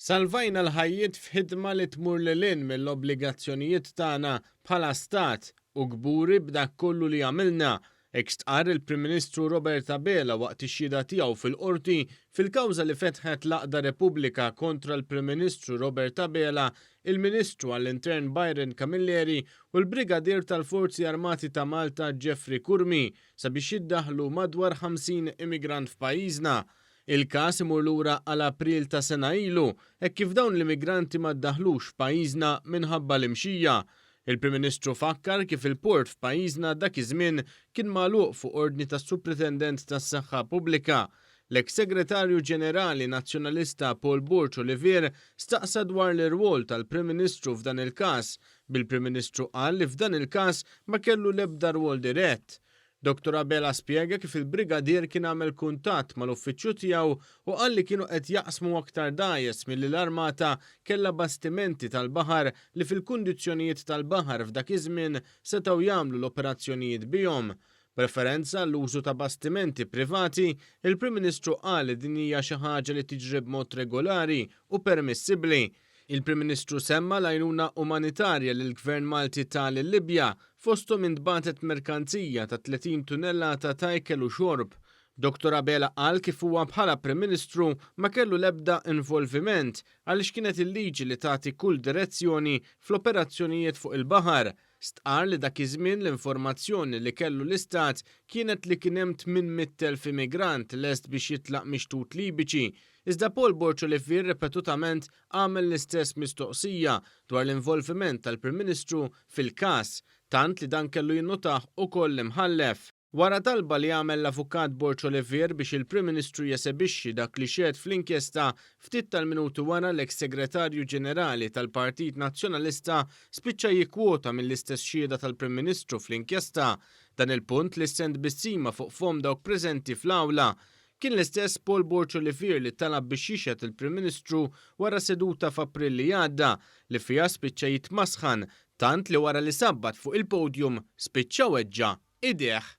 Salvajna l-ħajjiet f'ħidma li tmur lil hinn mill-obbligazzjonijiet tagħna bħala stat u kburi b'dak kollu li għamilna, hekk stqarr il-Prim Ministru Robert Abela waqt ix-xhieda tiegħu fil-Qorti fil-kawża li fetħet l-għaqda Repubblika kontra l-Prim Ministru Robert Abela, il-Ministru għall-Intern Byron Camilleri u l-Brigadier tal-Forzi Armati ta' Malta Jeffrey Curmi sabiex jiddaħħlu madwar 50 immigrant f'pajjiżna. Il-każ imur lura għal April ta' sena ilu, hekk kif dawn l-immigranti ma ddaħħlux f'pajjiżna minħabba l-imxija. Il-Prim Ministru fakkar kif il-port f'pajjiżna dak iż-żmien kien magħluq fuq ordni tas-Supretendent tas-Saħħa Pubblika. L-eks Segretarju Ġenerali Nazzjonalista Paul Borg Olivier staqsa dwar l-irwol tal-Prim Ministru f'dan il-każ, bil-Prim Ministru qal li f'dan il-każ ma kellu l-ebda rwol dirett. Dottor Abela spjega kif il-Brigadier kien għamel kuntatt mal-uffiċċju tiegħu u qal li kienu qed jaqsmu aktar dgħajjes milli l-Armata kellha bastimenti tal-baħar li fil-kundizzjonijiet tal-baħar f'dak iż-żmien setgħu jagħmlu l-operazzjonijiet bihom. B'referenza għall-użu ta' bastimenti privati, il-Prim Ministru qal li din hija xi ħaġa li tiġri b'mod regolari u permissibbli. Il-Prim Ministru semma l-għajnuna umanitarja li l-Gvern Malti ta lil-Libja, fosthom intbagħtet merkanzija ta' 30 tunnellata ta' ikel u xorb. Dottor Abela qal kif huwa bħala Prim Ministru ma kellu l-ebda involviment għaliex kienet il-liġi li tagħti kull direzzjoni fl-operazzjonijiet fuq il-baħar. Stqarr li dak iż-żmien l-informazzjoni li kellu l-Istat kienet li kien hemm 800,000 immigrant lest biex jitlaq mix-xtut Libiċi, iżda Paul Borg Olivier ripetutament għamel l-istess mistoqsija dwar l-involviment tal-Prim Ministru fil-każ, tant li dan kellu jinnotah ukoll l-Imħallef. Wara talba li għamel l-Avukat Borg Olivier biex il-Prim Ministru jesebixxi dak li xehed fl-inkjesta, ftit tal-minuti wara l-eks Segretarju Ġenerali tal-Partit Nazzjonalista spiċċa jikkwota mill-istess xhieda tal-Prim Ministru fl-inkjesta. Dan il-punt lissen tbissima fuq fomm dawk preżenti fl-awla. Kien l-istess Paul Borg Olivier li talab biex jixhed il-Prim Ministru wara seduta f'April li għadda, li fiha spiċċa jitmasħan tant li wara li sabbat fuq il-podium spiċċa weġġa' idejh.